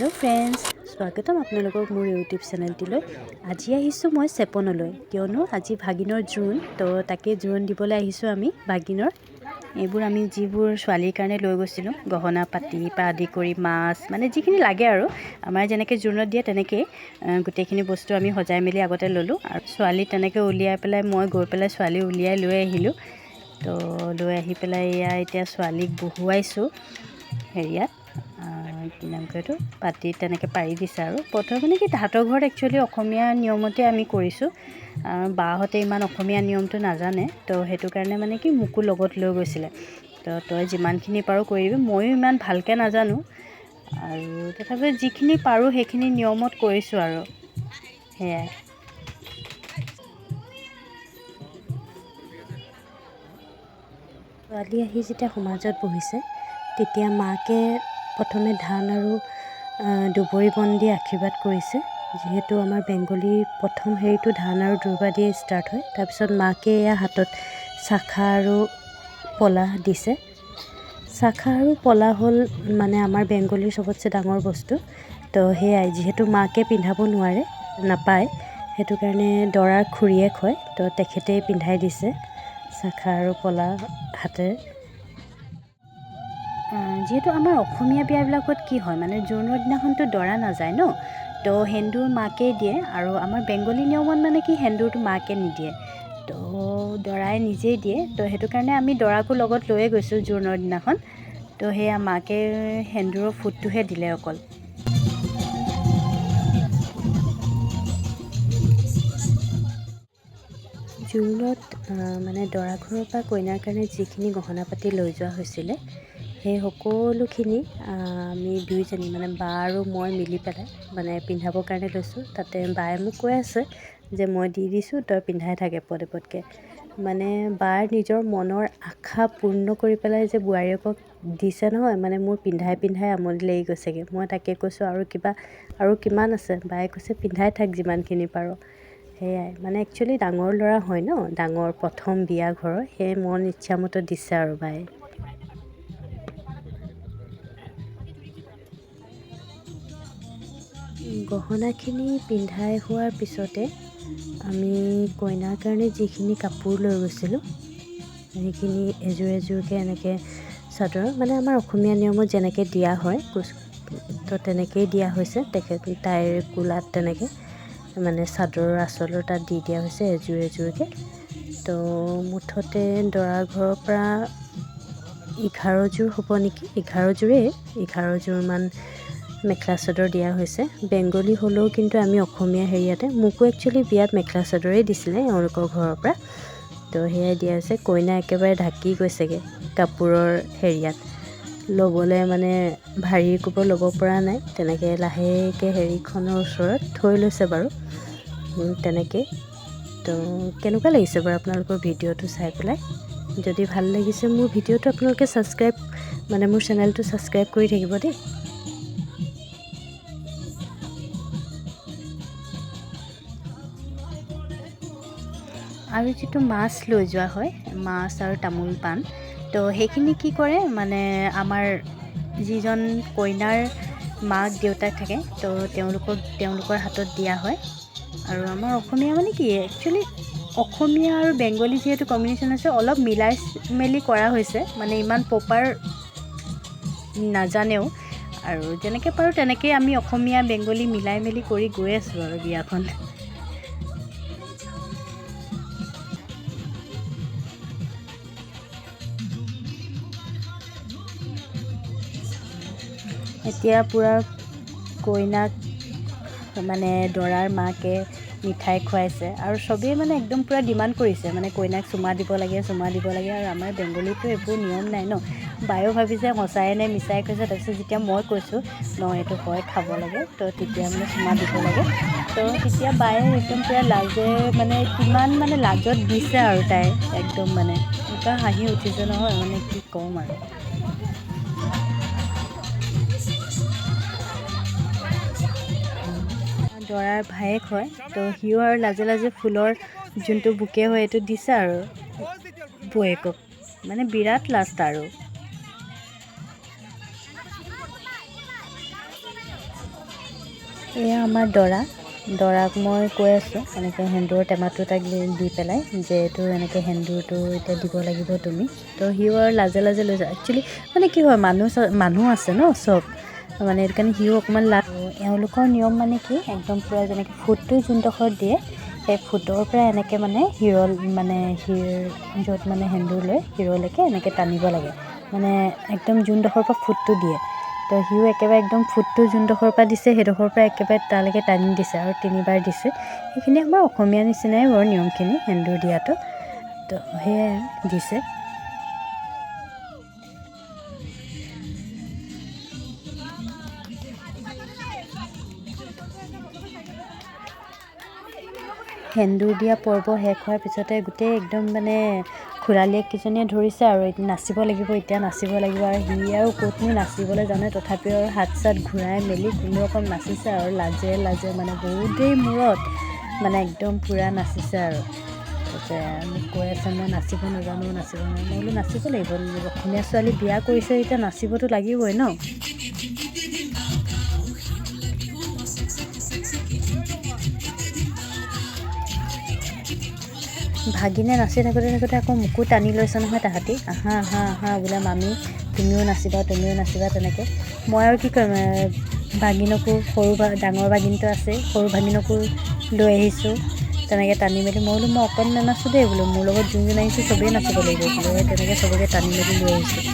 Hello' friends, স্বাগতম আপোনালোকক মোৰ ইউটিউব চেনেলটিলৈ। আজি আহিছোঁ মই চেপনলৈ, কিয়নো আজি ভাগিনৰ জোৰোণ। তো তাকে জোৰোণ দিবলৈ আহিছোঁ আমি ভাগিনৰ। এইবোৰ আমি যিবোৰ ছোৱালীৰ কাৰণে লৈ গৈছিলোঁ, গহনা পাতি পৰা আদি কৰি মাছ, মানে যিখিনি লাগে আৰু আমাৰ যেনেকৈ জোৰোণত দিয়ে তেনেকেই গোটেইখিনি বস্তু আমি সজাই মেলি আগতে ল'লোঁ। আৰু ছোৱালী তেনেকৈ উলিয়াই পেলাই মই গৈ পেলাই ছোৱালী উলিয়াই লৈ আহিলোঁ। তো লৈ আহি পেলাই এয়া এতিয়া ছোৱালীক বহুৱাইছোঁ হেৰিয়াত, কি নাম কয় এইটো, পাতি তেনেকৈ পাৰি দিছে। আৰু প্ৰথম মানে কি তাহাঁতৰ ঘৰত একচুৱেলি অসমীয়া নিয়মতে আমি কৰিছোঁ। বাহঁতে ইমান অসমীয়া নিয়মটো নাজানে, তো সেইটো কাৰণে মানে কি মোকো লগত লৈ গৈছিলে। তো তই যিমানখিনি পাৰোঁ কৰি দিবি, ময়ো ইমান ভালকৈ নাজানো আৰু তথাপিও যিখিনি পাৰোঁ সেইখিনি নিয়মত কৰিছোঁ আৰু সেয়াই। ছোৱালী আহি যেতিয়া সমাজত বহিছে তেতিয়া মাকে প্ৰথমে ধান আৰু দুবৰি বন দি আশীৰ্বাদ কৰিছে। যিহেতু আমাৰ বেংগলীৰ প্ৰথম হেৰিটো ধান আৰু দুৰ্বা দিয়ে ষ্টাৰ্ট হয়। তাৰপিছত মাকে এয়া হাতত চাখা আৰু পলা দিছে। চাখা আৰু পলা হ'ল মানে আমাৰ বেংগলীৰ চবতছে ডাঙৰ বস্তু। তো সেয়াই, যিহেতু মাকে পিন্ধাব নোৱাৰে, নাপায়, সেইটো কাৰণে দৰাৰ খুৰীয়েক হয়, তো তেখেতেই পিন্ধাই দিছে চাখা আৰু পলা হাতেৰে। যিহেতু আমাৰ অসমীয়া বিয়াবিলাকত কি হয়, মানে জোৰোণৰ দিনাখনতো দৰা নাযায় ন, তো সেন্দুৰ মাকেই দিয়ে। আৰু আমাৰ বেংগলী নিয়মত মানে কি সেন্দুৰটো মাকে নিদিয়ে, তো দৰাই নিজেই দিয়ে। তো সেইটো কাৰণে আমি দৰাকো লগত লৈয়ে গৈছোঁ জোৰোণৰ দিনাখন। তো সেয়া মাকে সেন্দুৰৰ ফুটটোহে দিলে অকল। জোৰোণত মানে দৰা ঘৰৰ পৰা কইনাৰ কাৰণে যিখিনি গহনা পাতি লৈ যোৱা হৈছিলে সেই সকলোখিনি আমি দুয়োজনী মানে বা আৰু মই মিলি পেলাই মানে পিন্ধাবৰ কাৰণে লৈছোঁ। তাতে বায়ে মোক কৈ আছে যে মই দি দিছোঁ, তই পিন্ধাই থাক এপদ এপদকৈ। মানে বাৰ নিজৰ মনৰ আশা পূৰ্ণ কৰি পেলাই যে বোৱাৰীয়েকক দিছে নহয়, মানে মোৰ পিন্ধাই পিন্ধাই আমনি লাগি গৈছেগৈ। মই তাকে কৈছোঁ আৰু কিবা আৰু কিমান আছে, বায়ে কৈছে পিন্ধাই থাক যিমানখিনি পাৰ। সেয়াই মানে একচুৱেলি ডাঙৰ ল'ৰা হয় ন, ডাঙৰ প্ৰথম বিয়া ঘৰৰ, সেই মন ইচ্ছামতে দিছে আৰু বায়ে। গহনাখিনি পিন্ধাই হোৱাৰ পিছতে আমি কইনাৰ কাৰণে যিখিনি কাপোৰ লৈ গৈছিলোঁ সেইখিনি এযোৰ এযোৰকৈ এনেকৈ চাদৰ, মানে আমাৰ অসমীয়া নিয়মত যেনেকৈ দিয়া হয় তো তেনেকৈয়ে দিয়া হৈছে। তেখেত তাইৰ কোলাত তেনেকৈ মানে চাদৰৰ আঁচলৰ তাত দি দিয়া হৈছে এযোৰ এযোৰকৈ। তো মুঠতে দৰা ঘৰৰ পৰা 11যোৰ হ'ব নেকি, 11যোৰেই, 11যোৰমান মেখেলা চাদৰ দিয়া হৈছে। বেংগলী হ'লেও কিন্তু আমি অসমীয়া হেৰিয়াতে, মোকো একচুৱেলি বিয়াত মেখেলা চাদৰেই দিছিলে এওঁলোকৰ ঘৰৰ পৰা, তো সেয়াই দিয়া হৈছে। কইনা একেবাৰে ঢাকি গৈছেগৈ কাপোৰৰ হেৰিয়াত, ল'বলৈ মানে ভাৰী কোব ল'ব পৰা নাই, তেনেকৈ লাহেকৈ হেৰিখনৰ ওচৰত থৈ লৈছে বাৰু তেনেকৈ। তো কেনেকুৱা লাগিছে বাৰু আপোনালোকৰ ভিডিঅ'টো চাই পেলাই? যদি ভাল লাগিছে মোৰ ভিডিঅ'টো আপোনালোকে ছাবস্ক্ৰাইব, মানে মোৰ চেনেলটো ছাবস্ক্ৰাইব কৰি থাকিব দেই। আৰু যিটো মাছ লৈ যোৱা হয়, মাছ আৰু তামোল পাণ, তো সেইখিনি কি কৰে মানে আমাৰ যিজন কইনাৰ মাক দেউতাক থাকে তো তেওঁলোকক তেওঁলোকৰ হাতত দিয়া হয়। আৰু আমাৰ অসমীয়া মানে কি একচুৱেলি অসমীয়া আৰু বেংগলী যিহেতু কম্বিনেশ্যন আছে, অলপ মিলাই মেলি কৰা হৈছে, মানে ইমান প্ৰপাৰ নাজানেও, আৰু যেনেকৈ পাৰোঁ তেনেকেই আমি অসমীয়া বেংগলী মিলাই মেলি কৰি গৈ আছোঁ আৰু বিয়াখন। এতিয়া পূৰা কইনাক মানে দৰাৰ মাকে মিঠাই খুৱাইছে আৰু চবেই মানে একদম পূৰা ডিমাণ্ড কৰিছে, মানে কইনাক চুমা দিব লাগে, চুমা দিব লাগে। আৰু আমাৰ বেংগলীতো একো নিয়ম নাই ন, বায়েও ভাবিছে সঁচাই নে মিছাই কৈছে। তাৰপিছত যেতিয়া মই কৈছোঁ ন এইটো হয় খাব লাগে, তো তেতিয়া মানে চুমা দিব লাগে, তো তেতিয়া বায়ে একদম পূৰা লাজে মানে কিমান মানে লাজত দিছে আৰু তাই একদম মানে এনেকুৱা হাঁহি উঠিছে নহয়, মানে কি ক'ম আৰু। দৰাৰ ভায়েক হয়, তো সিও আৰু লাজে লাজে ফুলৰ যোনটো বুকে হয় এইটো দিছে আৰু বৌয়েকক, মানে বিৰাট লাজ আৰু। এয়া আমাৰ দৰা। দৰাক মই কৈ আছোঁ এনেকৈ সেন্দুৰৰ টেমাটো তাক দি পেলাই যে এইটো এনেকৈ সেন্দুৰটো এতিয়া দিব লাগিব তুমি। তো সিও আৰু লাজে লাজে লৈছে। একচুৱেলি মানে কি হয়, মানুহ মানুহ আছে ন চব, মানে সেইটো কাৰণে সিও অকণমান লাজ। এওঁলোকৰ নিয়ম মানে কি, একদম পূৰা যেনেকৈ ফুটটো যোনডোখৰত দিয়ে, সেই ফুটৰ পৰা এনেকৈ মানে শিৰল মানে শিৰ য'ত মানে সেন্দুৰ লৈ শিৰলৈকে এনেকৈ টানিব লাগে, মানে একদম যোনডোখৰৰ পৰা ফুটটো দিয়ে। তো সিও একেবাৰে একদম ফুটটো যোনডোখৰৰ পৰা দিছে সেইডোখৰৰ পৰা একেবাৰে তালৈকে টানি দিছে আৰু তিনিবাৰ দিছে। সেইখিনি আমাৰ অসমীয়া নিচিনাই বাৰু নিয়মখিনি সেন্দুৰ দিয়াটো, তো সেয়াই দিছে। সেন্দুৰ দিয়া পৰ্ব শেষ হোৱাৰ পিছতে গোটেই একদম মানে খুৰালীয়েককেইজনীয়ে ধৰিছে আৰু নাচিব লাগিব, এতিয়া নাচিব লাগিব। আৰু সি আৰু ক'তনো নাচিবলৈ জানে, তথাপিও আৰু হাত চাত ঘূৰাই মেলি কোনোৰকম নাচিছে আৰু লাজে লাজে মানে বহুত দেৰি মূৰত মানে একদম পূৰা নাচিছে। আৰু তাৰপিছতে মোক কৈ আছে মই নাচিব নাজানো, নাচিব নাজানো। মই বোলো নাচিব লাগিব, অসমীয়া ছোৱালী বিয়া কৰিছে এতিয়া নাচিবতো লাগিবই ন। ভাগিনে নাচি থাকোঁতে থাকোঁতে আকৌ মোকো টানি লৈছে নহয় তাহাঁতি, আহা আহা আহা বোলে মামী তুমিও নাচিবা, তুমিও নাচিবা তেনেকৈ। মই আৰু কি কৰিম, ভাগিনকো সৰু ডাঙৰ ভাগিনটো আছে, সৰু ভাগিনকো লৈ আহিছোঁ তেনেকৈ টানি মেলি। মই বোলো মই অকণ নানাচোঁ দেই বোলো, মোৰ লগত যোন যোন আহিছে চবেই নাচিব লাগিব বোলো, সেই তেনেকৈ চবকে টানি মেলি লৈ আহিছোঁ।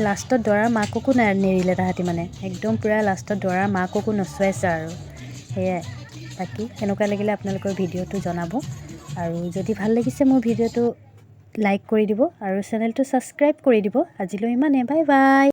লাষ্টত দৰাৰ মাককো নেৰিলে তাহাঁতি, মানে একদম পূৰা লাষ্টত দৰাৰ মাককো নচুৱাইছে আৰু সেয়াই। বাকী কেনেকুৱা লাগিলে আপোনালোকৰ ভিডিঅ'টো জনাব, আৰু যদি ভাল লাগিছে মোৰ ভিডিঅ'টো লাইক কৰি দিব আৰু চেনেলটো ছাবস্ক্ৰাইব কৰি দিব। আজিলৈ ইমানে, বাই বাই।